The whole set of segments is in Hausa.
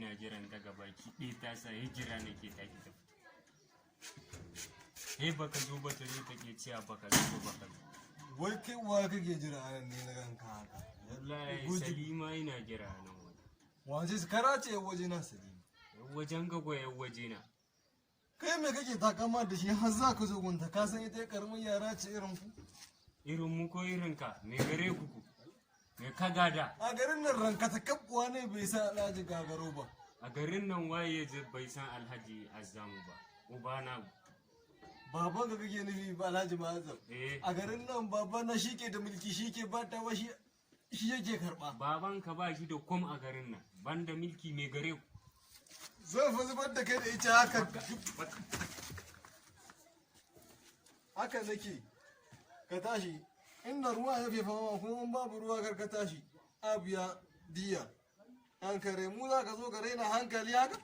Ina jiran ta gabaki ɗaya ta sa hijira nake ta ki ta fito. He baka zo ba, ta zo take cewa baka zo ba, baka zo. Wai kai wa kake jira a nan ne na ganka haka? Wallahi Guji. Salima ina jira a nan wajen. Wace kara ce waje na Salima? Yan wajen gagwa, yan waje na. Kai me kake takama da shi har za ka zo gunta? Ka san ita karamin yara ce irin ku? Irin mu ko irin ka? Me gare ku ku? Me ka gada? A garin nan ranka ta kabbuwa ne bai sa Alhaji Gagaro ba. A garin nan waye bai san Alhaji Azzamu ba? Ubana. Baban ka kake nufi ba, Alhaji Ma'azam? Eh. A garin nan babana shi ke da mulki, shi ke batawa, shi shi yake karba. Baban ka ba shi da kom a garin nan, banda milki me gare ku? Zan fa zubar da kai da ita. Haka haka nake. Ka tashi inda ruwa ya fi fama, kuma in babu ruwa kar ka tashi, a biya diya. An kare mu za ka zo ka raina hankali haka?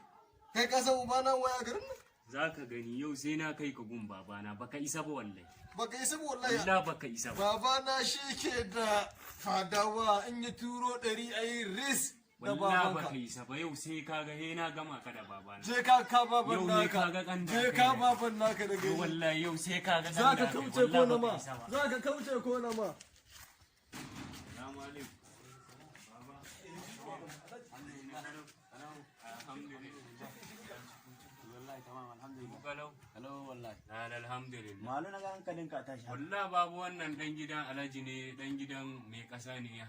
Kai ka san ubana waya garin nan? Za ka gani, yau sai na kai ka gun babana. Baka isa ba wallahi. Baka isa ba wallahi. Allah, baka isa ba. Babana shi ke da fadawa, in ya turo 100 a yi ris da Wallahi babanka. baka isa ba. Yau sai ka ga, he na gama ka da babana. Je ka ka baban Yau ne naka. ka ga kan da Je kai ka ne. baban naka da Yau gani. wallahi yau sai ka ga Za kan ka da kai. kauce ko Wallahi na baka ma isa ba. Za ka kauce ko na ma. Salamu alaikum. Baba. Alhamdulillah. Wallahi tamam, alhamdulillah. Kalau. Hello, wallahi. Alhamdulillah. Malu, na ga hankalinka tashi haka. Wallahi babu, wannan dan gidan Alhaji ne, dan gidan mai kasa ne ya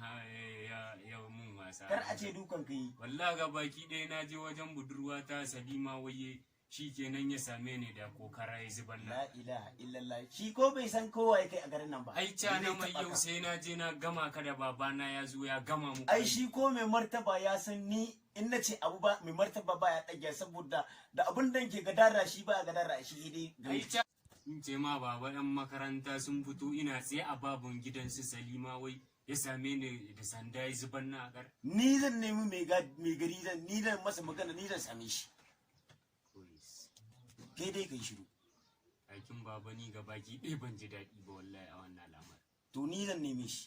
ya ya mun wasa. Kar a ce dukan ka yi. Wallahi ga baki ɗaya na je wajen budurwa ta Salima, waye shi kenan ya same ni da kokara ya zubar na. La ilaha illallah. Shi ko bai san kowa ya kai a garin nan ba. Ai ca na Zai mai taɓa yau ka. sai na je na gama ka da babana, ya zo ya gama muku. Ai shi ko mai martaba ya san ni in na ce abu ba mai martaba ba ya ɗage, saboda da abin da ke gadara shi ba ya gadara shi dai. Ai ca in ce ma baba, yan makaranta sun fito, ina tsaye a babun gidan su Salima, wai ya same ni da sanda ya zubar na a kar. Ni zan nemi mai gari, zan ni zan masa magana, ni zan same shi. Kai dai kai shiru. Aikin baba, ni ga baki ɗaya ban ji daɗi ba wallahi a wannan lamar. To ni zan neme shi.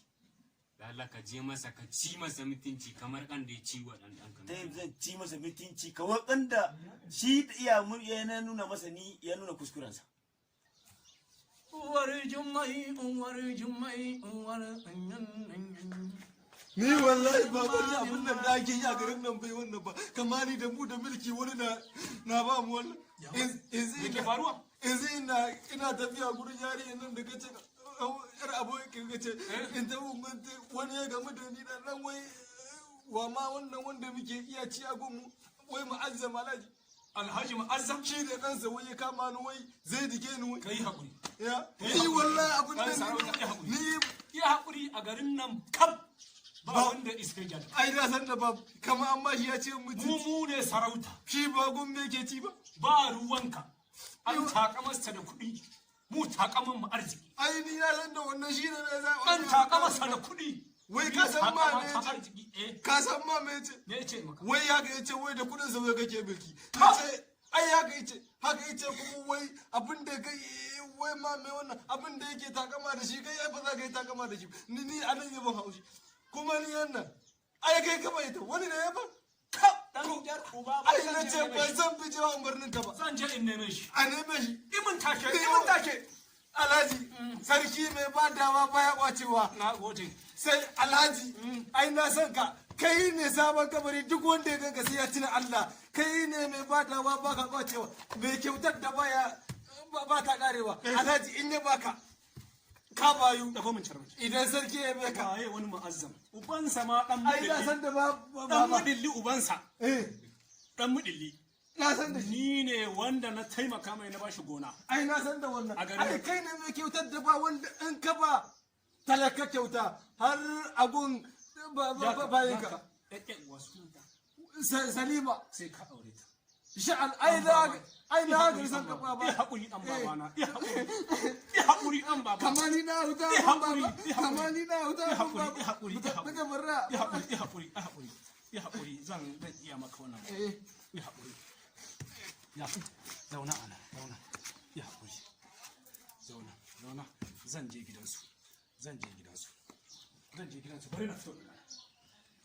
Lalla ka je masa ka ci masa mutunci kamar kan da ya ci wa ɗan ɗan. Ta yadda zan ci masa mutunci kawai kan da shi da iya mun ya nuna masa, ni ya nuna kuskurensa. Uwar Jummai, uwar Jummai, uwar. Ni wallahi ba wani abin nan da ake yi a garin nan bai wannan ba, kamar ni da mu da mulki wani na ba mu wannan. Me ke faruwa? Yanzu ina tafiya gurin yarinyar nan da kace yar abokin kace in ta wani ya gamu da ni da nan, wai wa ma wannan wanda muke iya ci a gunmu, wai Mu'azzam Alhaji. Alhaji Mu'azzam? Shi da ɗansa, wai ya kama ni, wai zai dike ni wai. Kai hakuri. Ya Kai ni hakuri. wallahi abin Ɗan nan sarauta, kai hakuri. ni Ya hakuri, a garin nan kaf ba wanda iska gyara. Ai na san da ba kama, amma shi ya ce Mu mutum mu ne sarauta. Shi ba gun me ke ci ba. Ba ruwanka. An takamarsa da kuɗi. Mu takaman mu arziki. Ai ni na san da wannan, shi ne na za. An takamarsa da kuɗi. Wai ka san ma Takama me ta ce? arziki eh. Ka san ma me ce? Me ce maka? Wai haka yace, wai da kudin sa wai kake mulki. Ha! Yace ai haka yace, haka yace kuma wai abin da kai, wai ma me wannan abin da yake takama da shi, kai ai ba za ka yi takama da shi. Ni anan yaban haushi kuma ni wannan ai kai ka bai ta wani ne ya ba. Dan jar uba ba. Ai na ce ban san ficewa umarnin ka ba. Zan je in neme shi. A neme shi. Imin take, imin take. Alhaji sarki mai badawa baya kwacewa. Na gode. Sai Alhaji, ai na san ka, kai ne sabon kabari, duk wanda ya ganka sai ya tuna Allah. Kai ne mai badawa baka kwacewa, mai kyautar da baya ba ta karewa. Alhaji in ya baka ka bayu. Dago min carbi. Idan sarki ya baka. Waye wani Mu'azzam? Ubansa ma dan Ai na san da ba Dan ba mudilli ubansa. Eh. Dan mudilli. Na san da shi. Ni ne wanda na taimaka mai na bashi gona. Ai na san da wannan. A garin Ai kai ne mai kyautar da ba wanda in ka ba talaka kyauta har agun ba bayan ka. Salima. Sai ka aure ta. Sha'al ai na ga san ka baba. Iya haƙuri dan babana. Iya haƙuri. Iya haƙuri dan baba. Kamar ni na huta Iya gun haƙuri, baba. iya haƙuri. Kamar ni na huta Iya gun haƙuri, baba. iya haƙuri, iya haƙuri. Daga barra. Iya haƙuri, iya haƙuri, iya haƙuri. Iya haƙuri, zan iya maka wannan. Eh. Iya haƙuri. Ya zauna ana, zauna. Iya haƙuri. Zauna, zauna. Zan je gidansu. Zan je gidansu. Zan je gidansu. Bari na fito daga nan.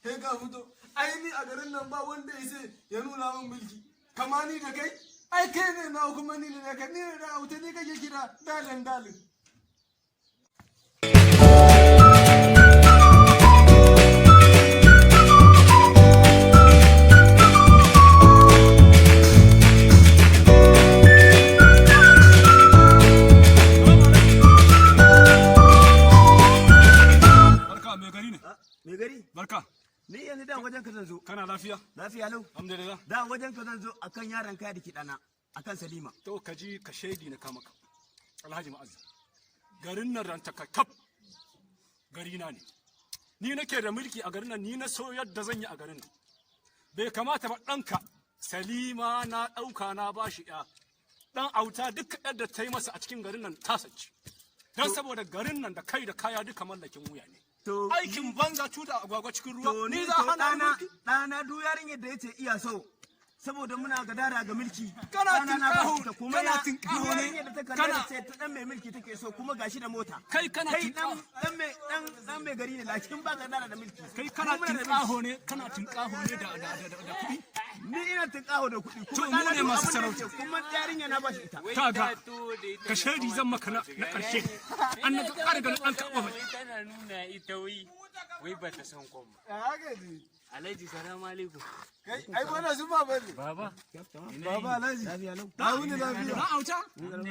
Kai ka fito. Ai ni a garin nan ba wanda ya sai ya nuna min mulki. Kama ni da kai, ai kai ne na kuma ni ne ka, ni ne na auta, ni kake kira dalin dalin. Barka, mai gari ne. Mai gari? Barka. Ni yanzu da wajen ka zan zo. Kana lafiya? Lafiya lau. Alhamdulillah. Da wajen ka zan zo akan yaron kaya da ke ɗana, akan Salima. To ka ji ka shaidi na kama ka. Alhaji Ma'azza. Garin nan ranta kaf. Gari na ne. Ni nake da mulki a garin nan, ni na so yadda zan yi a garin nan. Bai kamata ba ɗanka Salima na ɗauka na bashi ya. Ɗan auta duk yadda ta yi masa a cikin garin nan ta sace. Don saboda garin nan da kai da kaya duka mallakin wuya ne. To Aikin banza tuta agwagwa cikin ruwa. To Ni ni za to hana ni ɗana mulki. ɗana duk yarinyar da yace iya so saboda muna gadara ga mulki. Kana Ɗana na tinƙaho, bashi ta kuma kana ya- tinƙaho duk ne, yarinyar da ta kalla kana- da ce ta ɗan mai mulki take so kuma gashi da mota. Kai kana Kai tinƙaho. ɗan mai ɗan ɗan mai gari ne lakin ba gadara da mulki. Kai kana Mu muna da mulki. tinƙaho ne, kana tinƙaho ne da kuɗi. Ni ina tinƙaho da kuɗi To, kuma mu ɗana ne duk masu abin da sarauta. yace kuma yarinya na bashi ita. Kaga, ka shaidi zan maka na ƙarshe. An na ƙara ganin an karɓa mai. Wai tana nuna ita wai ba ta san kwan ba. Haka ne. Alhaji, salamu alaikum. Kai ai bana su baba ne. Baba. Baba Alhaji. Na wuni lafiya. Na auta?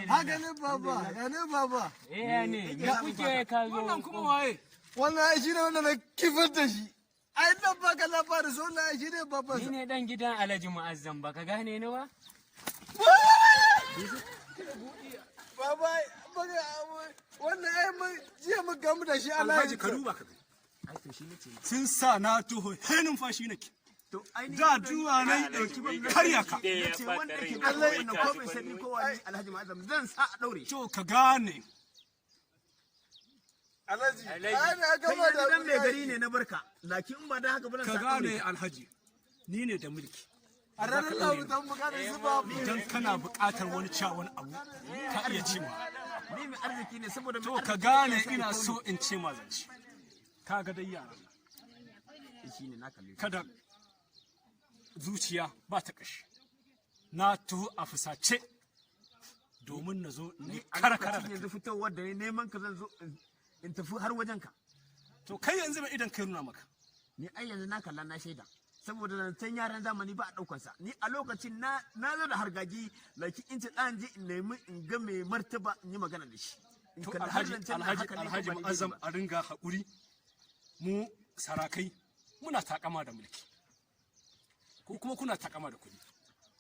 Haka ne baba, ya ne baba. Eh ne, me kuke ka zo? Wannan kuma waye? Wannan ai shi ne wanda na kifar da shi. Ai nan baka labarin so wannan ai shi ne babansa. Ni ne dan gidan Alhaji Mu'azzam, baka gane ni ba? Baba, baka wannan ai mun jiya mun gamu da shi Allah Alhaji, ka duba ka gani. Ai to shi nace. Sun sa na toho he numfashi nake. To ai ni Da duwa na yi karya ka. nace wanda ke da wannan ko bai sani ko wani Alhaji Ma'azam zan sa a daure. To ka gane. Alhaji, Alhaji. ai na Kai gama yanzu da dan mai gari ne na barka. Lakin in ba da haka ba zan Ka sa a daure. gane Alhaji. Ni ne da mulki. A ranar labutan mu gane su babu. Idan kana buƙatar wani cewa wani abu ka iya cewa. Ni mai arziki ne saboda mai To ka arziki gane ne ina so in ce ma zance. Ka ga dai yaran nan. shi ne na kalle. Kada zuciya ba ta ƙashi. Na tuhu a fusace domin na zo na yi A kara-kara lokacin da kai. yanzu fitowar da ni neman ka zan zo in tafi har wajen ka. To kai yanzu ba idan kai nuna maka. Ni ai yanzu na kalla na shaida. Saboda zancen yaran zamani ba a ɗaukan sa. Ni a lokacin na zo da hargagi laki in ci ɗan je in nemi in ga mai martaba in yi magana da shi. In To kalli har Alhaji, zancen nan Alhaji, haka ne ko Alhaji ba daidai Mu'azzam, ba. a ringa haƙuri. Mu sarakai muna takama da mulki. Ko kuma kuna takama da kuɗi.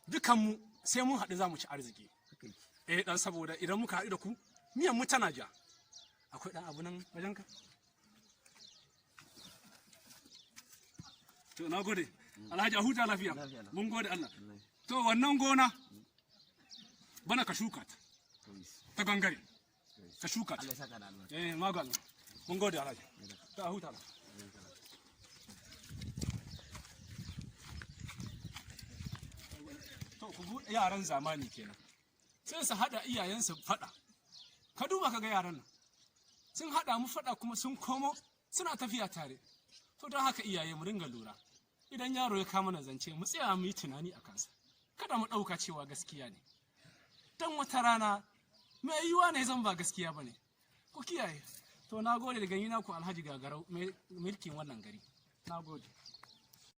Dukanmu sai mun haɗu za mu ci arziki. Haka yake. Eh dan saboda idan muka haɗu da ku miyan mu tana ja. Akwai ɗan abu nan wajenka? To na gode. Alhaji, a huta lafiya. Mun gode Allah. To wannan gona bana ka shuka ta. Ta gangare. Ka shuka ta. Allah ya saka da albarka. Eh magal. Mun gode Alhaji. To a huta lafiya. To ku buɗe yaran zamani kenan. Sai su haɗa iyayensu faɗa. Ka duba ka ga yaran nan. Sun haɗa mu faɗa kuma sun komo suna tafiya tare. To don haka iyaye mu ringa lura. Idan yaro ya kama na zance mu tsaya mu yi tunani a kansa. Kada mu ɗauka cewa gaskiya ne. Don wata rana mai yiwuwa ne zan ba gaskiya ba ne. Ku kiyaye. To na gode da gani ku Alhaji Gagarau mai mulkin wannan gari. Na gode.